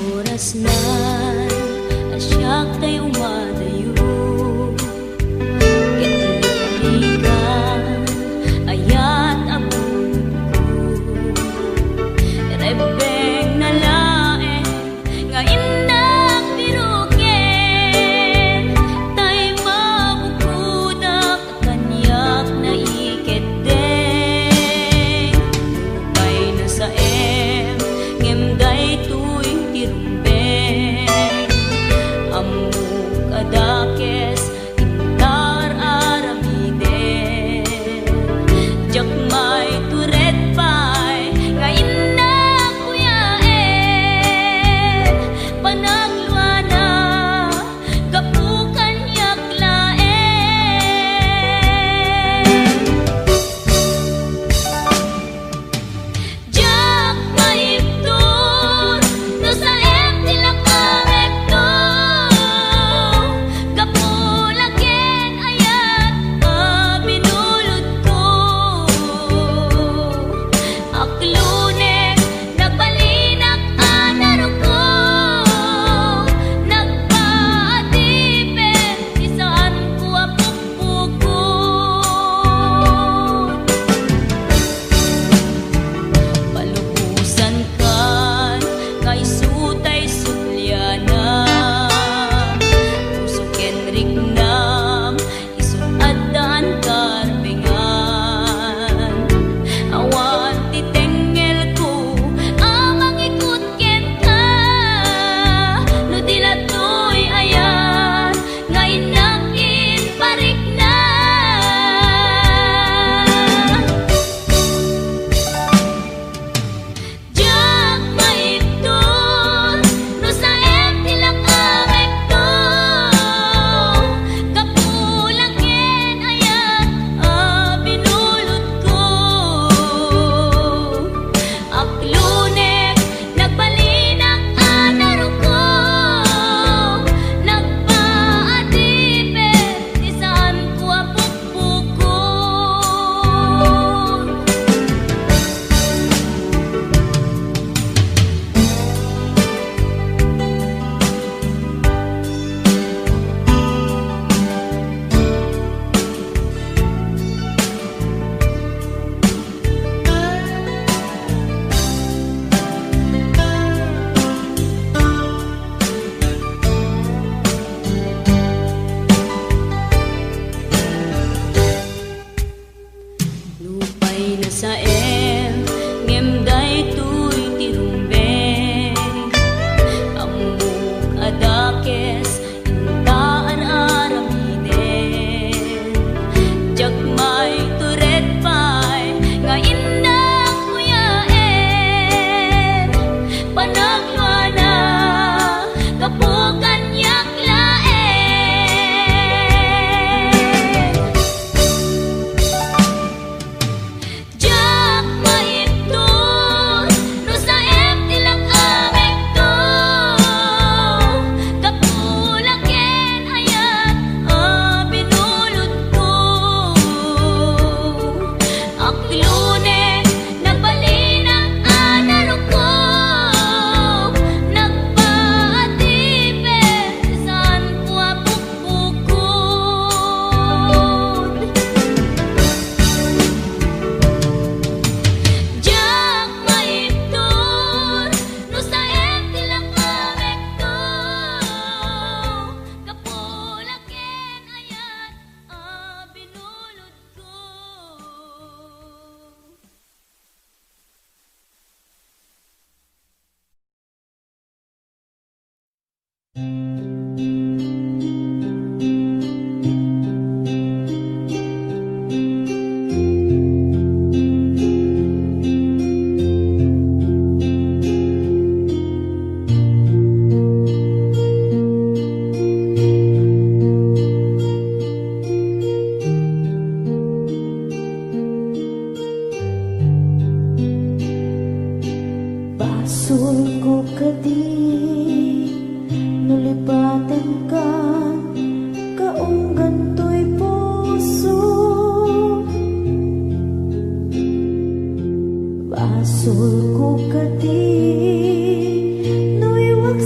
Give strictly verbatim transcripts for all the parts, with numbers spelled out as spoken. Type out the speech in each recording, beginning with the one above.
Orasna a siak tay umadayo, ket liklikan, ayat a bunko. Rebbengna laeng nga innak biroken, tay mabukodak kaniak naikeddeng. Nupay nasaem, ngem daytoy ti rumbeng. Ammok a dakes, intar aramiden. Diak maitured pay nga innak kuyaen. Panagluana, gapu kaniak laeng. Diak maibtur no saem ti lakamekto, gapu la ken ayat a binulodko. Aklunek, nagbalinak a naruko, nagpaadipen ti saanko a pukpukot. Palubosankan nga isu tay sublianam, puso ken riknam, isu addaan karbengan. Awan ti tengngelko a mangikut kenka, no di la toy ayat nga innak imparikna. Diak maibtur no saem ti lakamekto, gapu la ken ayat a binulodko. Aklunek, nagbalinak a naruko, nagpaadipen ti saanko a pukpukot. Nupay nasaem, ngem daytoy ti rumbeng. Ammok a dakes, inta ar-aramiden. Diak maitured pay nga innak kuyaen. Panagluana, gapu kaniak laeng. Diak maibtur no saem ti lakamekto, gapu la ken ayat a binulodko. Aklunek, nagbalinak a naruko, nagpaadipen ti saanko a pukpukot. Diak maibtur no saem ti lakamekto, gapu la ken ayat a binulodko. Basolko kadi no lipatenka, kaunggan toy puso. Basolko kadi no iwak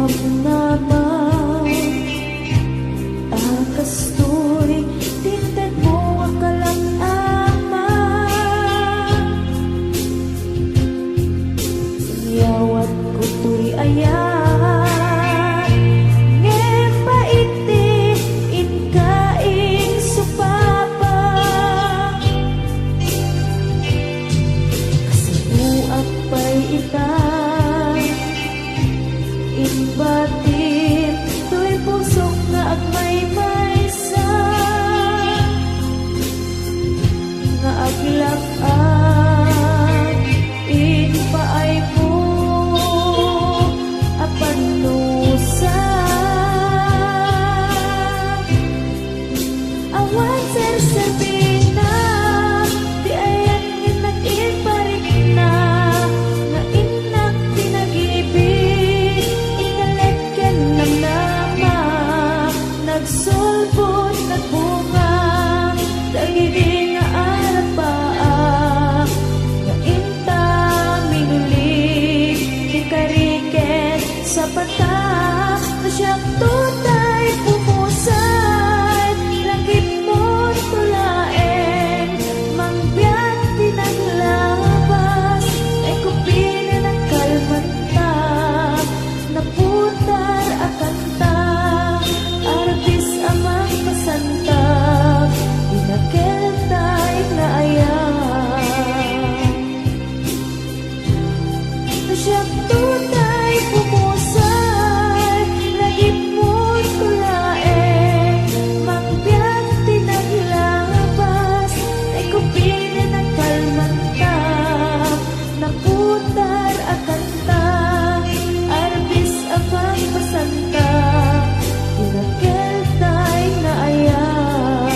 Ama, a kastoy ti intedmo a kalag-ama. Inyawatko toy ayat, ngem pait ti inka insupapa. Kasibuak pay ita, imbatim toy pusok nga agmaymaysa, nga aglap-an impaaymo a pannusa. Awan serserbina ti ayat nga innak imparikna, nga innak pinag-ibig, intalek ken namnama, nagsulbod, nagbunga, dagidi nga arapaak, nga inta minulik ti kari ken sapata. No siak toy tay pumusay, lagipmo to laeng, mangbiag ti naglabas, ay kupinen a kalmanta, naputar a kanta, arbis a mangpasanta, dinakel tay nga ayat. No siak toy tay pumusay, lagipmo to laeng, mangbiag ti naglabas, ay kupinen a kalmanta, naputar a kanta, arbis a mangpasanta, dinakel tay nga ayat.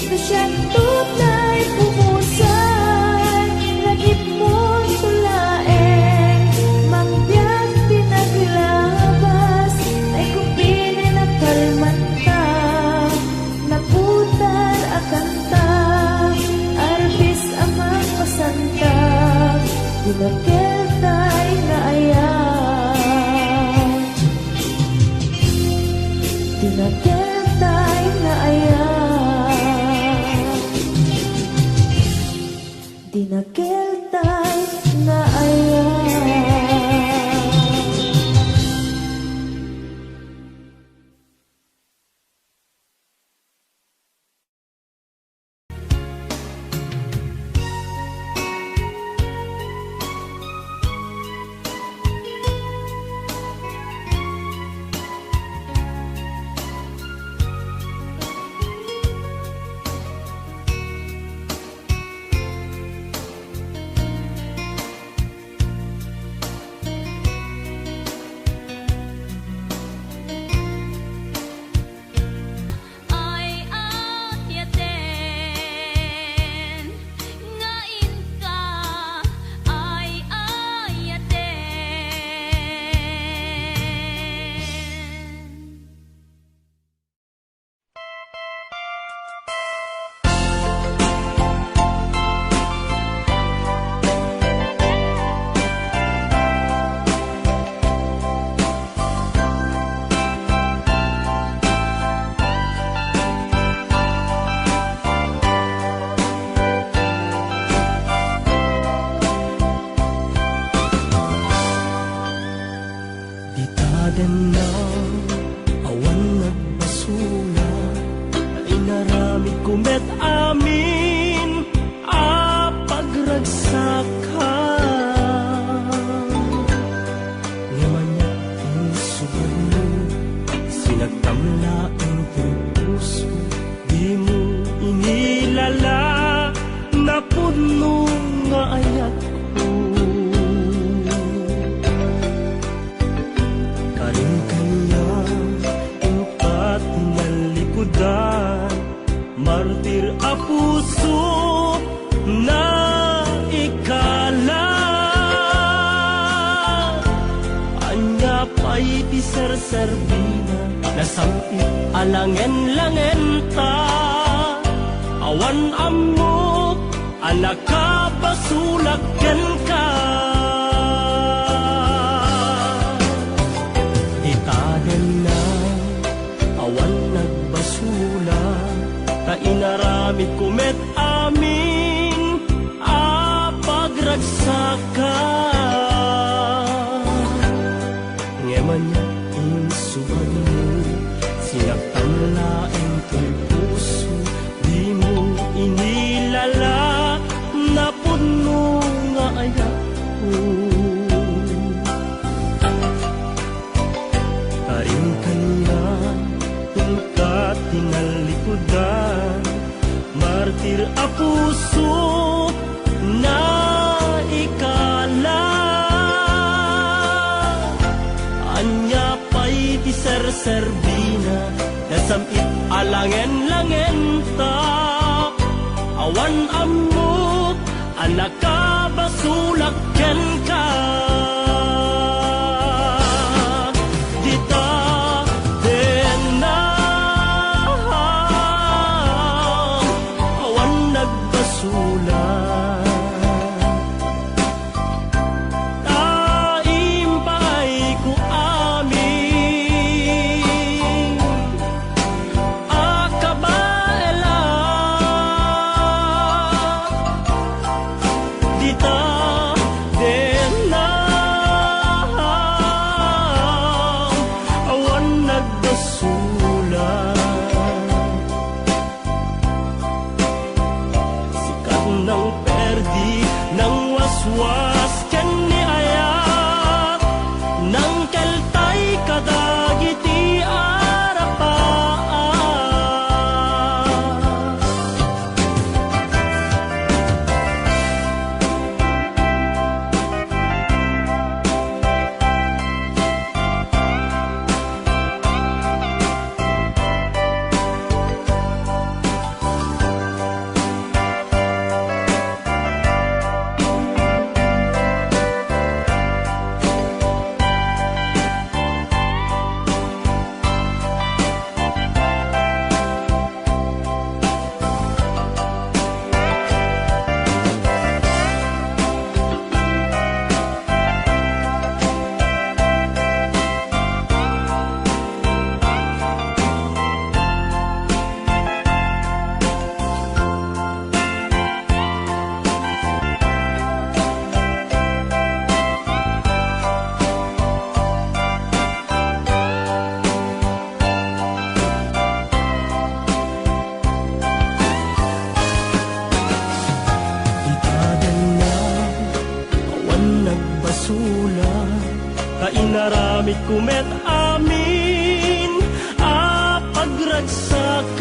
No siak toy tay pumusay, lagipmo to laeng, mangbiag ti naglabas, ay kupinen a kalmanta, naputar a kanta, arbis a mangpasanta, dinakel tay nga ayat. Dinakel tay nga ayat. Dinakel tay nga ayat. Ay-ayaten nga inka, ay-ayaten. Dita denna, awan nagbasolak, inaramidko met amin a pagragsakak. Ngem ania ti insubadmo, sinagtam laeng ti puso, dimo inilala, napudno nga ayatko. Karin kaniak, inka ti nalikudan, martir a puso naikala. Ania pay ti serserbina? Nasam-it a langen-langenta. Awan ammok a nakabasolak kenka. saka. Ngem ania insubagmo, sinaktam laeng toy puso, dimo inilala, napudno nga ayatko. Karim kaniak, inka tinallikudan, martir a puso, naikala. Ania pay ti serserbina, nasam-it a langen-langenta. Awan ammo a nakabasolak kenka. Dita, denna, awan nagbasolak. Ta impaayko amin a kabaelan. Dita, denna, awan nagbasolak. Sika nang perdi, nang waswas ken ni ayat, nang keltay kadagiti arapaak. Ita, denna, awan nagbasolak, ta inaramidko met amin a pagragsakak.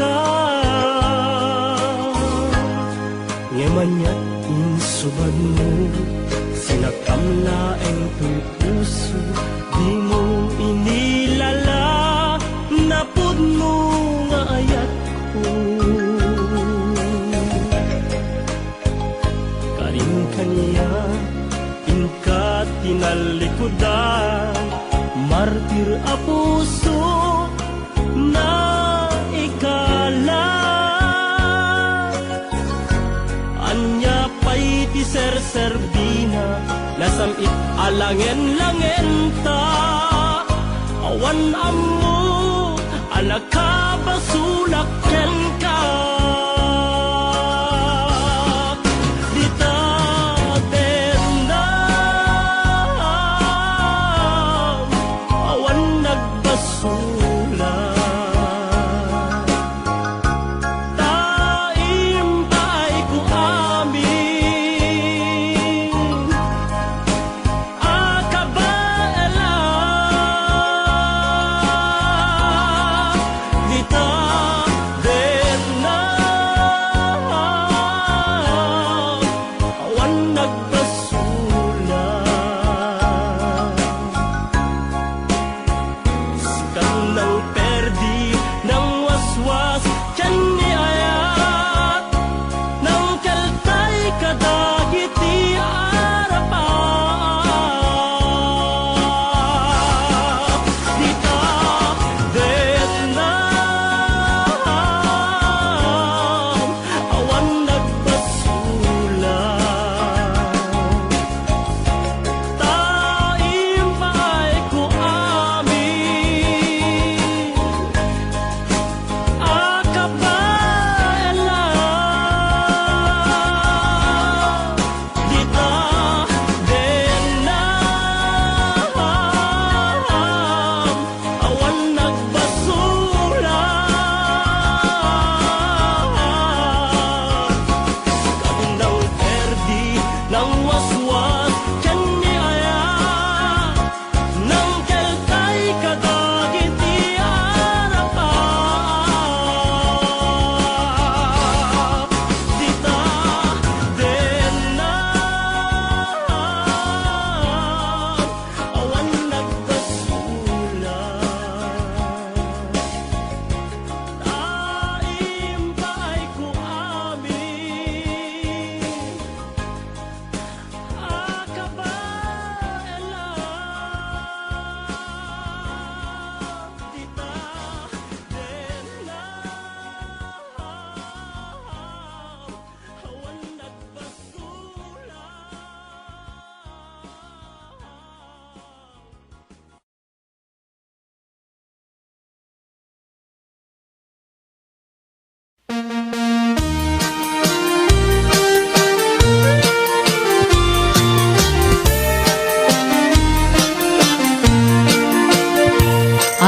Ngem ania insubagmo, sinaktam laeng toy puso, dimo inilala, napudno nga ayatko. Karim kaniak, inka tinallikudan, martir a puso, naikala. Ania pay ti serserbina, nasam-it a langen-langenta. Awan ammo a nakabasolak kenka. Dita, denna, awan nagbasolak. Ta impaayko amin a kabaelan. Dita, den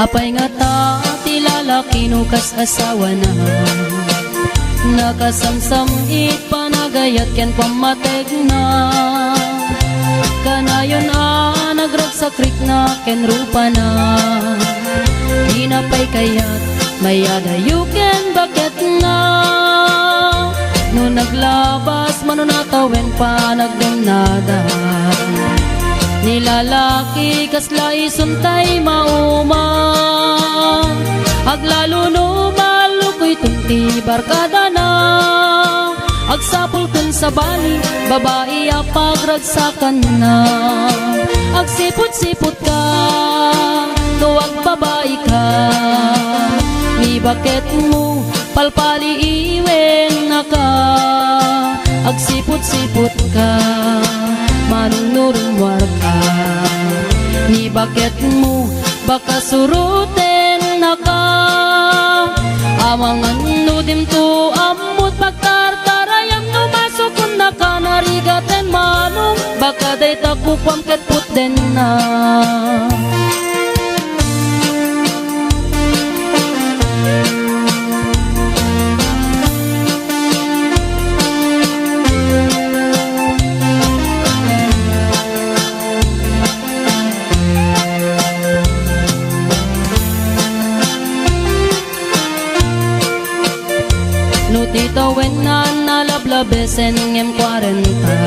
Apay ngata ti lalaki no kas asawana? Nakasamsam it panagayat ken pammategna. Kanayon a nagragsak rikna ken rupana. Dina pay kayat mayadayo ken baketna. No naglabas mano natawen panagdennada. Ni lalaki kasla isuntay mauma. Aglalo no malukoy ti barkadana. Agsapul ken sabali, babai a pagragsakanna. Agsiput-siputka, no agbabaika. Ni baketmo, palpaliiwennaka. Agsiput-siputka, manunurmuarka. Ni baketmo, bakasurotennaka. Amangan no dimto ammot pagtartarayam no masukonnaka narigaten manong baka dayta kukuam ket putdenna. No ti tawenna nalablabesen ngem kuarenta,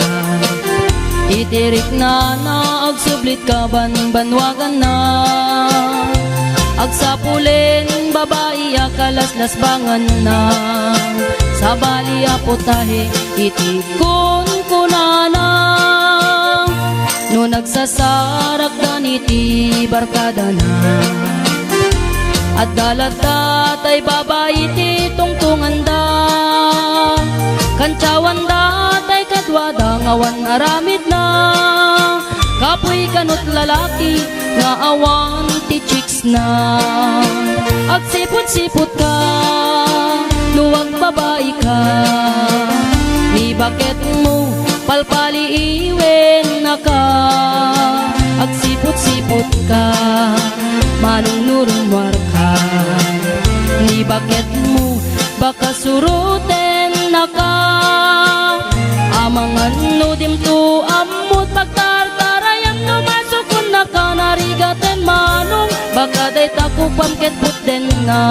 iti riknana agsublit kabanbanwaganna. Agsapulen babai a kalaslasbanganna, sabali a putahe iti kunkunana. No nagsasarakdan iti barkadana, adda latta tay babai ti tungtunganda. Kantiawanda tay kaduada nga awan aramidna. Kapuy kanut lalaki nga awan ti chicks na. Agsiput-siputka, no agbabaika, ni baketmo, palpaliiwennaka. Agsiput-siputka, manunurmuarka, ni baketmo, bakasurotennaka. Amangan no dimto ammot pagtartarayam no masukonnaka narigaten manong baka dayta kukuam ket putdenna.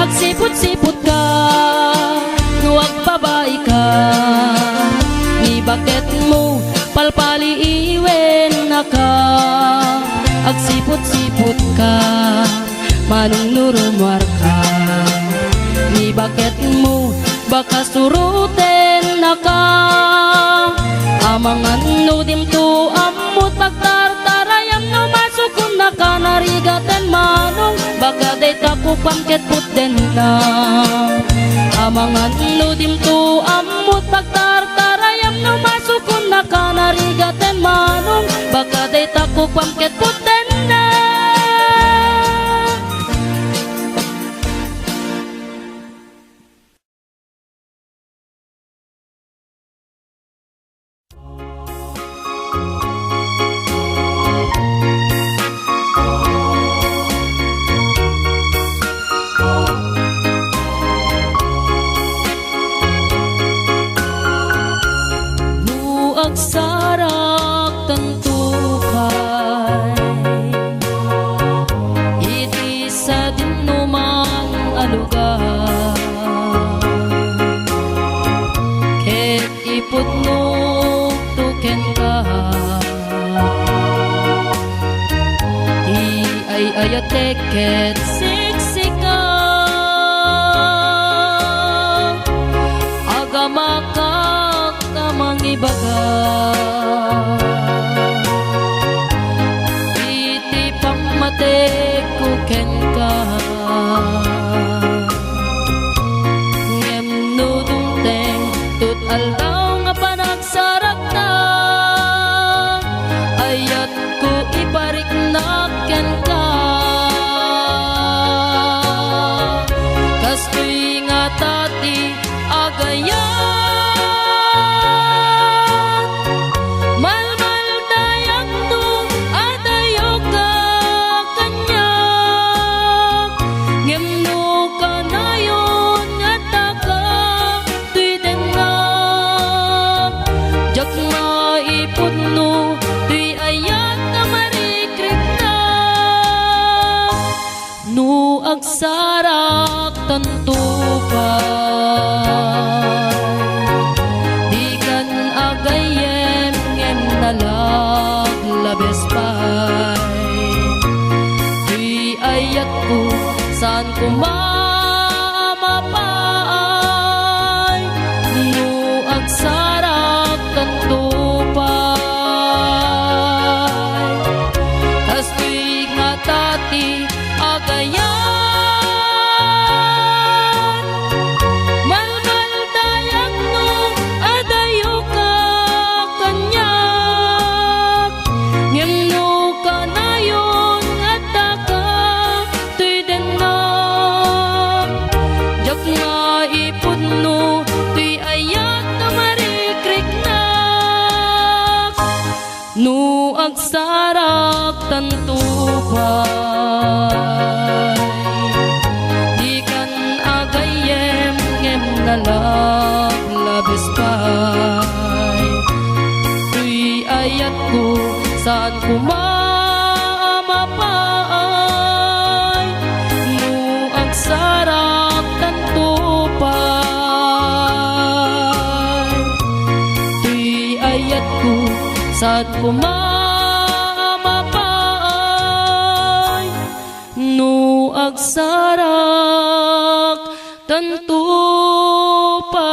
Agsiput-siputka no agbabaika, ni baketmo palpaliiwennaka. Agsiput-siputka manunurmuarka, ni baketmo bakasurotennaka. Amangan no dimto ammot pagtartarayam no masukonnaka narigaten manong baka dayta kukuam ket putdenna. Amangan no dimto ammot pagtartarayam no masukonnaka narigaten manong baka dayta kukuam ket putdenna. No agsarak tanto kay iti sadinoman a lugar, ket ipudnokto kenka ti ay-ayatek ket siksika. Agamakak a mangibaga iti pammategko kenka. Ngem no dumteng tut aldaw nga panagsarakta, ayatko ipariknak kenka. Kastoy ngata ti agayat Agsarak tanto pay, dikan agayyem ngem nalaglabes pay. Toy ayatko, saan koma a mapaay, no agsarak tanto pay. Kastoy ngata ti agayat. Malmaldayak no adayoka kaniak, ngem no kanayon nga addaka toy dennak, diak nga ipudno toy ayat a marikriknak. No agsarak tanto pay, dikan agayyem ngem nalaglabes pay. Toy ayatko, saan koma a mapaay, no agsarak tanto pay. Toy ayatko, saan koma a mapaay, no agsarak tanto pay.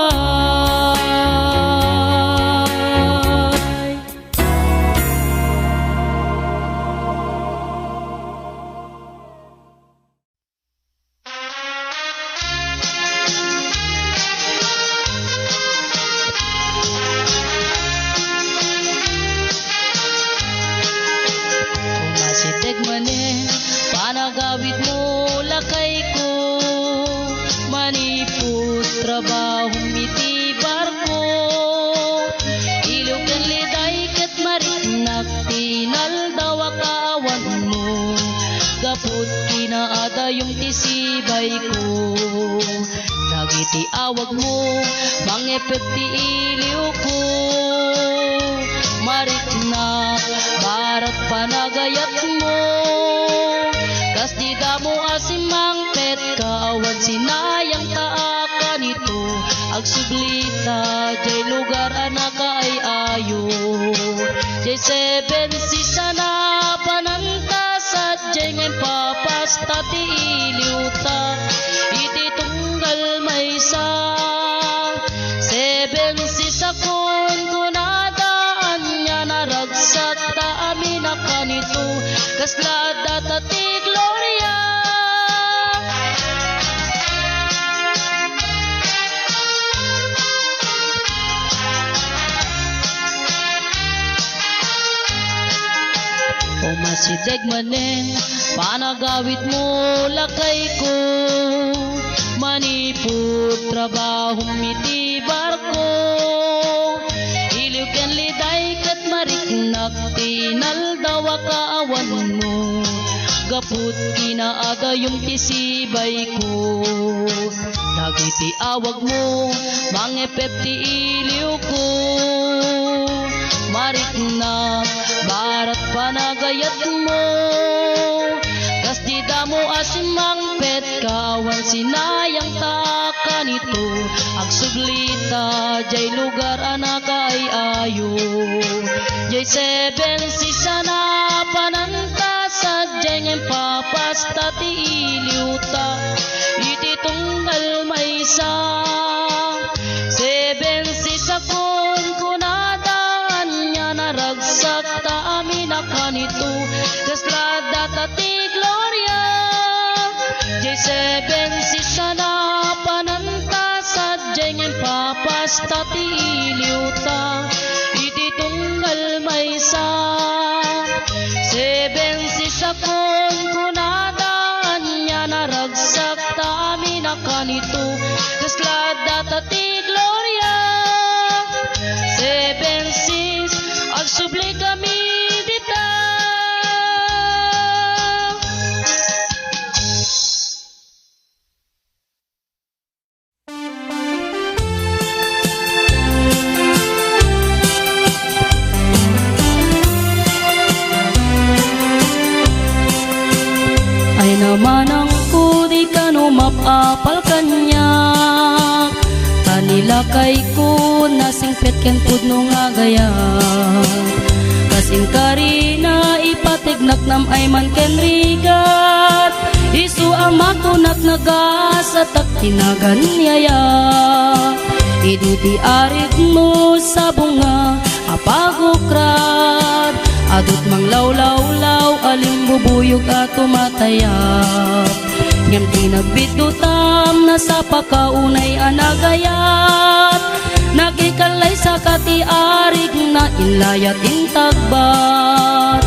Umasideg manen panagawidmo, lakayko, manipud trabahom iti barko. Iliw ken liday ket mariknak ti inaldaw a kaawanmo, gapu ti naadayom ti sibayko. Dagiti awagmo, mangipet ti iliwko. Mariknak, barat panagayatmo. Kas ti damo a simmangpet, kaawan, sinayangta a kanito. Agsubli ta diay lugar a nakaay-ayo. Diay Seven Seas a napananta sadiay nga impapasta ti iliwta iti tunggal maysa. Seven Seas a kunkunada, ania naragsak ta amin a kanito, kasla adda ta ti gloria. Umasideg manen panagawidmo, lakayko, manipud trabahom iti barko. Iliw ken liday ket mariknak ti inaldaw a kaawanmo, gapu ti naadayom ti sibayko. Dagiti awagmo, mangipet ti iliwko. Mariknak, barat panagayatmo. Kas ti damo a simmangpet, kaawan, sinayangta a kanito. Agsubli ta diay lugar a nakaay-ayo. Diay Seven Seas a napananta sadiay nga impapasta ti iliwta iti tunggal maysa. Seven Seas a kunkunada, ania naragsak ta amin a kanito, kasla adda ta ti gloria. Diay Seven Seas a napananta sadiay nga impapasta ti iliwta iti tunggal maysa. Seven Seas a kunkunada, ania naragsak ta amin a kanito, kasla adda ta ti gloria. Seven Seas, agsublikami dita. Ay namanangko, di Apal kaniak, ta ni lakayko nasingpet ken pudno nga agayat. Kas inkarina, ipategnak nam-ay man ken rigat. Isu a makunak, nagasatak ti nagan ni aya. Idi ti arigmo sabong nga a pagukrad, adut manglawlawlaw a limbubuyog a tumatayab. Ngem ti nagbiddutam, nasapaka unay a nagayat. Nagikallay saka ti arigna, inlayat intagbat.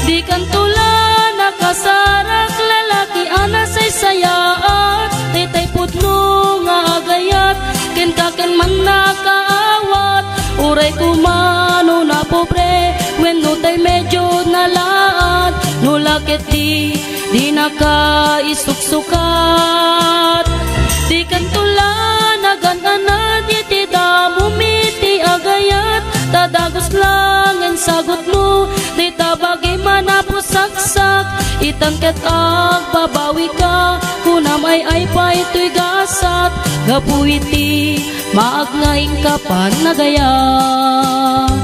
Dikanto la nakasarak, lalaki a nasaysayaat, daytay pudno nga agayat, kenka ken man nakaawat. Uray koma no napobre, wenno tay medio nalaad, no la ket di, dinaka isuksukat. Dikanto la nagan-anad iti damo mi ti agayat, ta dagus laeng sagutmo, dita bagi manapusaksak, itan ket agbabawika, kunam ay-ay pay toy gasat, gapu iti maag nga inka panagayat.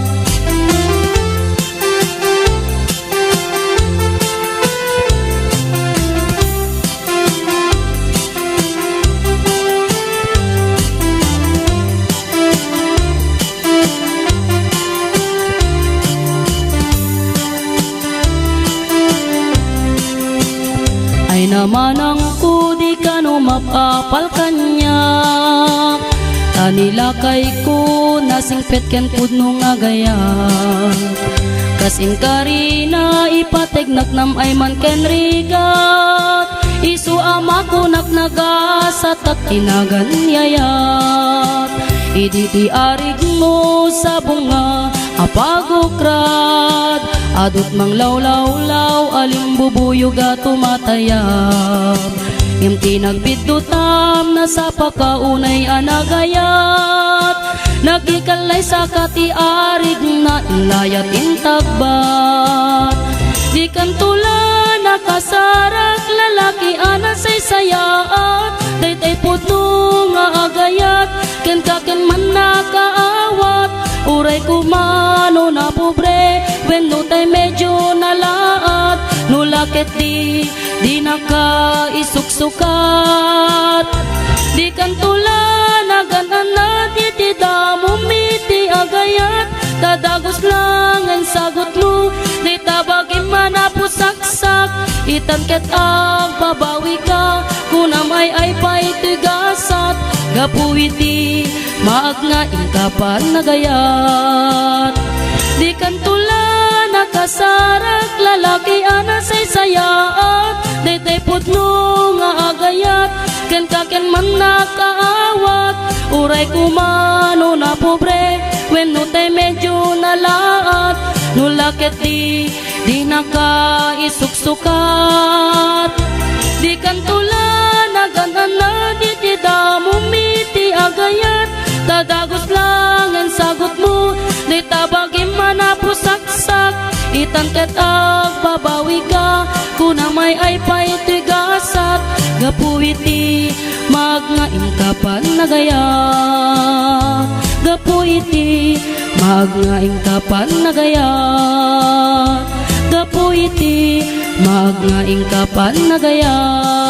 Ay namanangko, di kano mapapal kaniak, ta ni lakayko nasingpet ken pudno nga agayat. Kas inkarina, ipategnak nam-ay man ken rigat. Isu a makunak, nagasatak ti nagan ni ayat. Idi ti arigmo sabong nga a pagukrad, adut manglawlawlaw a limbubuyog a tumatayab. Ngem ti nagbiddutam, nasapaka unay a nagayat. Nagikallay saka ti arigna, inlayat intagbat. Dikanto la nakasarak, lalaki a nasaysayaat, daytay pudno nga agayat, kenka ken man nakaawat. Uray koma no napobre, wenno tay medio nalaat, no la ket di, dinaka isuksukat. Dikanto la nagan-anad iti damo mi ti agayat, ta dagus laeng sagutmo, dita bagim manapusaksak, itan ket agbabawika, kunam ay-ay pay toy gasat, gapu iti maag nga inka panagayat. Dikanto la nakasarak, lalaki a nasaysayaat, daytay pudno nga agayat, kenka ken man nakaawat. Uray koma no napobre, wenno tay medio nalaat, no la ket di, dinaka isuksukat. Dikanto la nagan-anad iti damo mi ti agayat, ta dagus laeng sagutmo, dita bagim manapusaksak, itan ket agbabawika, kunam ay-ay pay toy gasat, gapu iti maag nga inka panagayat. Gapu iti maag nga inka panagayat. Gapu iti maag nga inka panagayat.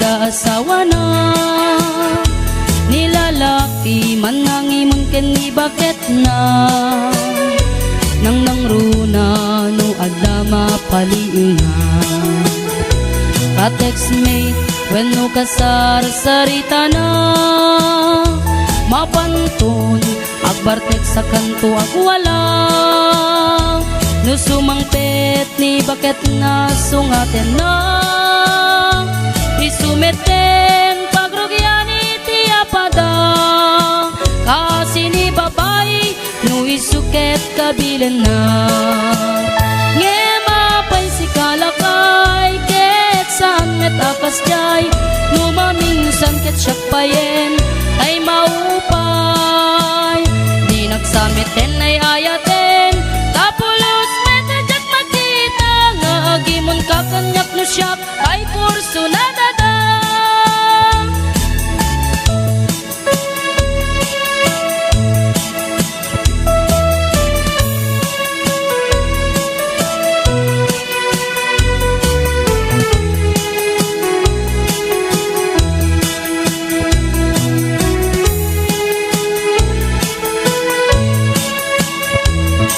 da asawana, ni lalaki man nangimun ken ni baketna. Nangnangruna no adda mapaliiwna. Ka-textmate wenno kasarsaritana, mapanton agbartek sakanto agwala. No sumangpet ni baketna sungatenna, isu metten pagrugian iti apada. Kasi ni babai no isu ket kabilenna. Ngem apay sika lakay, ket saan met a kasdiay, no maminsan ket siak payen tay maupay. Dinak sa metten ay-ayaten, ta pulos met a diak makita nga agimonka kaniak no siak tay kurso nadada.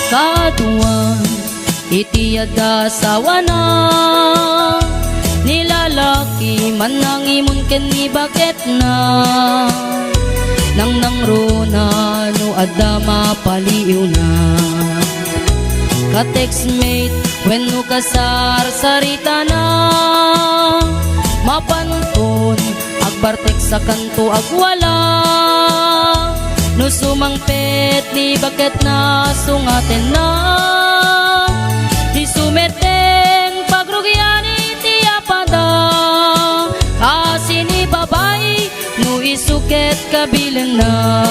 Kaduan, iti adda asawana, ni lalaki man nangimun ken ni baketna, nangnangruna no adda mapaliiwna. Ka-textmate wenno kasarsaritana, mapanton agbartek sakanto agwala. No sumangpet ni baketna sungatenna, isu metten pagrugian iti apada. Kasi ni babai no isu ket kabilenna.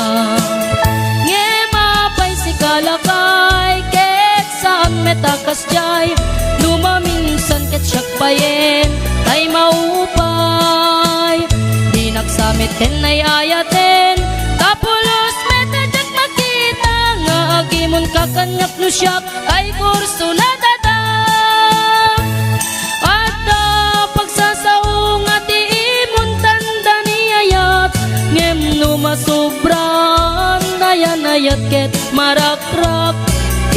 Ngem apay sika lakay, ket saan met a kasdiay, no maminsan ket siak payen tay maupay. Dinak sa metten ay-ayaten, ta pulos met a diak makita nga agimonka kaniak no siak tay kurso nadada. Adda pagsasao nga ti imontan da ni ayat, ngem no masobran, ayan ayat ket marakrak.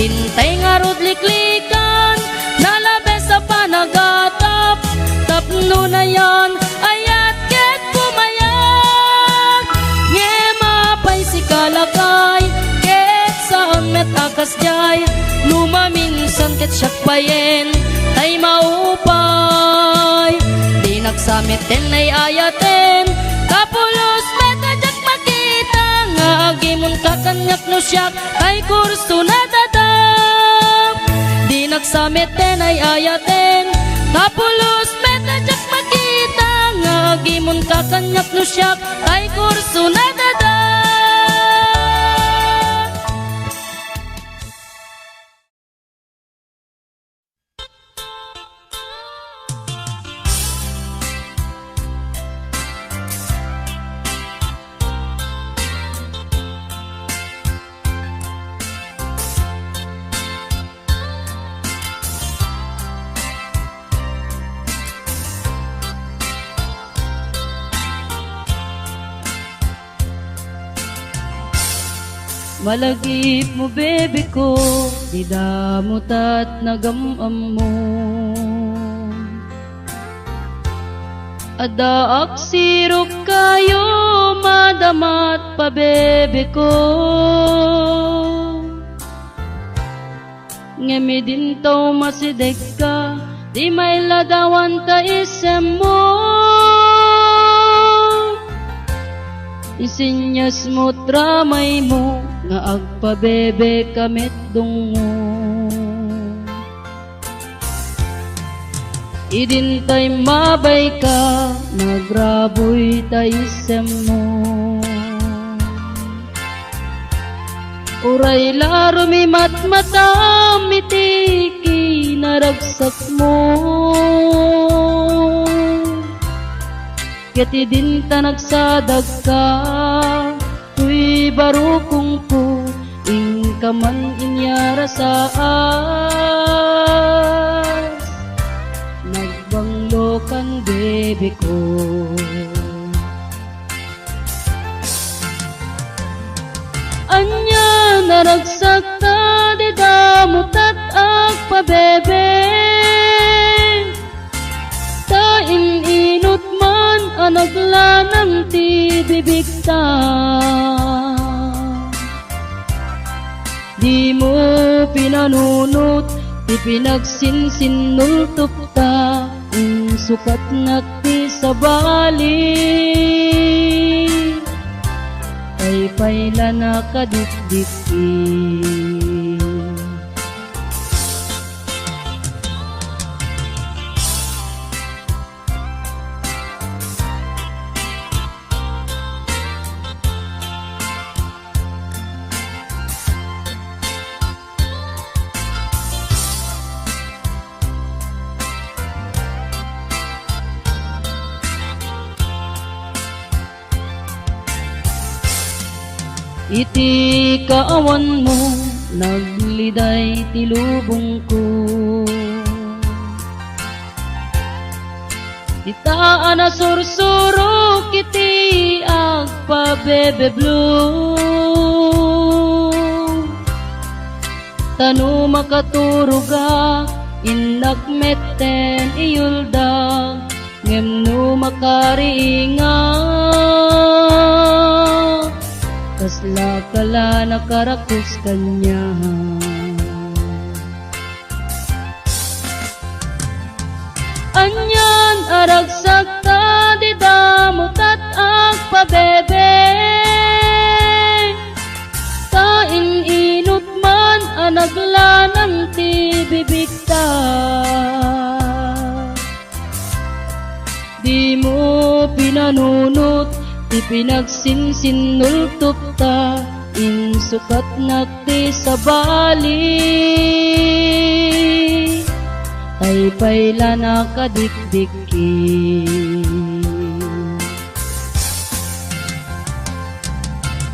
Intay ngarud liklikan, nalabes a panagatap, tapno nayan ayat ket pumayag. Ngem apay sika lakay, ket saan met a kasdiay, no maminsan ket siak payen tay maupay. Dinak sa metten ay-ayaten, ta pulos met a diak makita nga agimonka kaniak no siak tay kurso nadada. Dinak sa metten ay-ayaten, ta pulos met a diak makita nga agimonka kaniak no siak tay kurso nadada. Malagipmo, bebe ko, ti damotat nagam-ammo. Addaak sirok kayo, madamat pa, bebe ko. Ngem idinto masidegka, di mailadawan ta isemmo. Isinnyasmo ramaymo nga agpabebe ka met dungmo. Idintay mabayka, nagrabuy ta isemmo. Uray la rumimatmatam iti kinaragsakmo. Ket idinta nagsadagka, toy barukongko, inka man inyarasaas. Nagbanglokan de bibigko. Ania naragsak ta dida mutat agpabebe, ta in-inut man a naglanang ti bibigta. Dimo pinanunot ti pinagsinsinnultupta, insukatnak ti sabali, paypaylan a kadikdikki. Iti kaawanmo, nagliday ti lubongko. Ita a nasursurok iti agpabebeblo. Ta no makaturogak, innak metten iyuldak, ngem no makariingak, kaslaka la nakarakus kaniak. Anian a ragsak ta dida mutat agpabebe, ta in-inut man a naglanang ti bibigta. Dimo pinanunot ti pinagsinsinnultupta, insukatnak ti sabali, paypaylan a kadikdikki.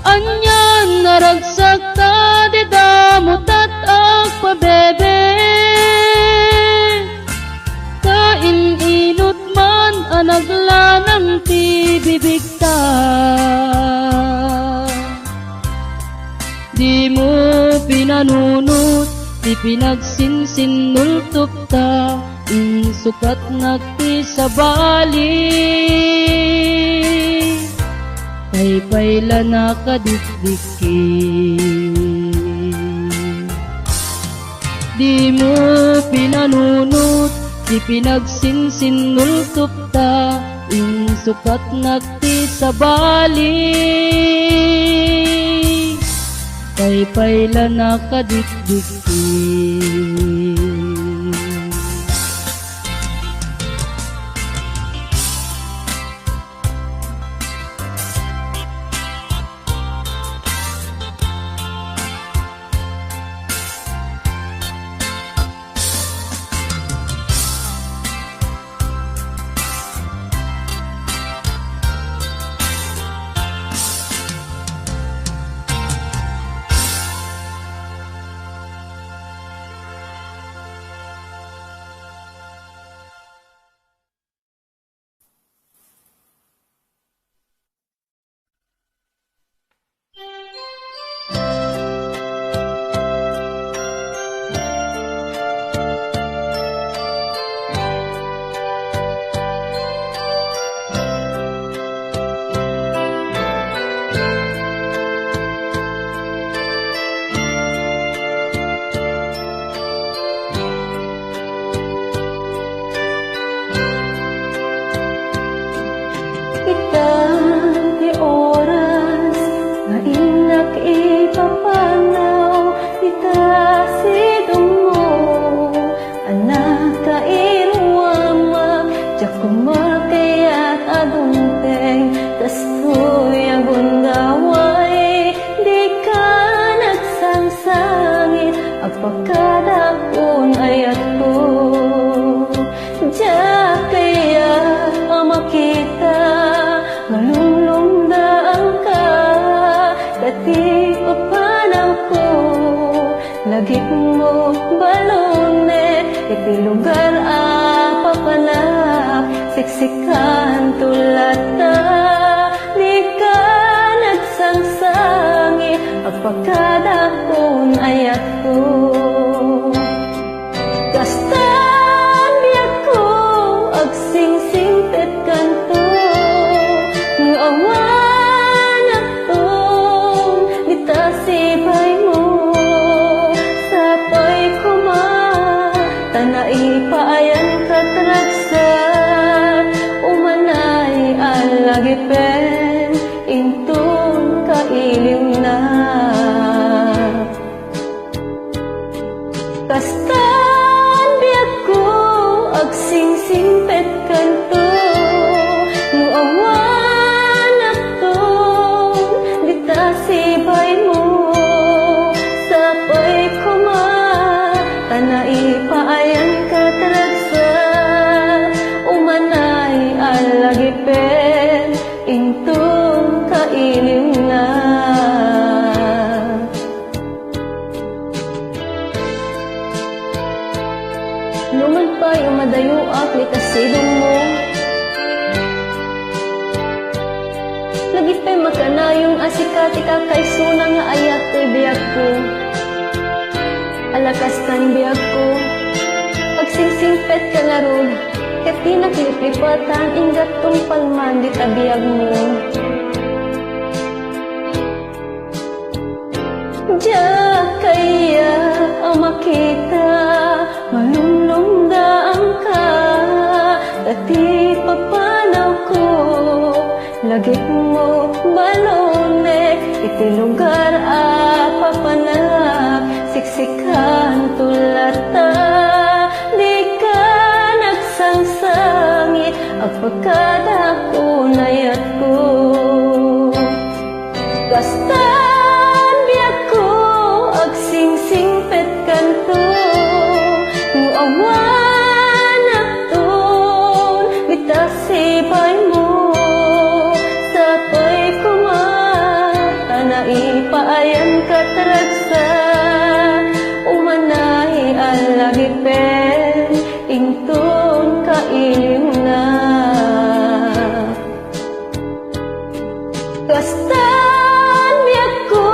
Anian a ragsak ta dida mutat agpabebe, ta in-inut man a naglanang ti bibigta. Dimo pinanunot ti pinagsinsinnultupta, insukatnak ti sabali, paypaylan a kadikdikki. Dimo pinanunot ti pinagsinsinnultupta, insukatnak ti sabali, paypaylan a kadikdikki. Pakadakon ayatko. Kastan biagko, agsingsingpetkanto. No awan agton dita sibaymo, sapay koma ta naipaayan ket ragsak. Umanay a lagipen inton kailiwna. Kastan biagko, agsingsingpetkanto. No awan agton dita sibaymo, sapay koma ta naipaayan ket ragsak. Umanay a lagipen inton kailiwna. Numan pay umadayoak dita sidongmo, lagipen makanayon a sika ti kakaisuna nga ayat ti biagko. Ala kastan biagko, agsingsingpetka ngarud, ket dinak liplipatan, inggat tungpal man dita biagmo. Diak kayat a makita, malumlumdaanka, ta ti papanawko, lagipmo, balonek, iti lugar a papanak, siksikanto latta, dika nagsangsangit, agpakadakon ayatko. Kastan biagko, agsingsingpetkanto. No awan agton dita sibaymo, sapay koma ta naipaayan ket ragsak. Umanay a lagipen inton kailiwna. Kastan biagko,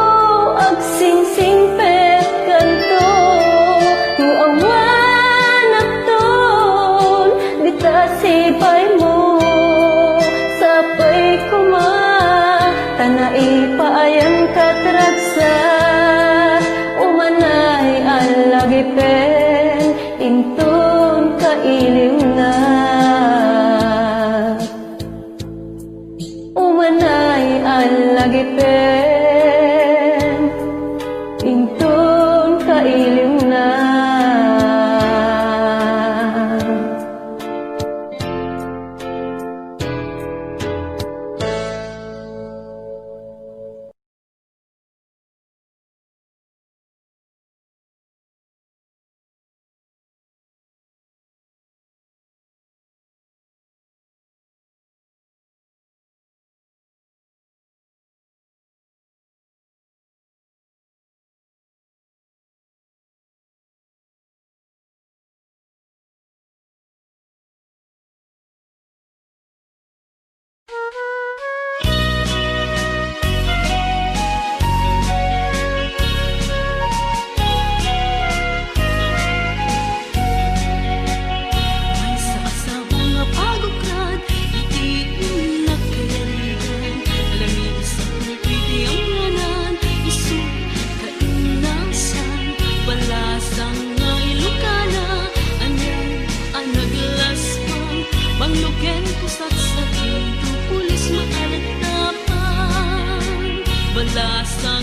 agsingsingpetkanto. No awan agton dita sibaymo, sapay koma ta naipaayan ket ragsak. Umanay a lagipen inton kailiwna. Umanay a lagipen inton kailiwna. Maysa a sabong nga pagukrad iti innak kayarigan. Alam ni Isaac iti amnganan, isu kainnasan, balasang nga ilokana, anian a naglaspang, banglogen, pusaksakin, tupulis, maaragtapan, balasang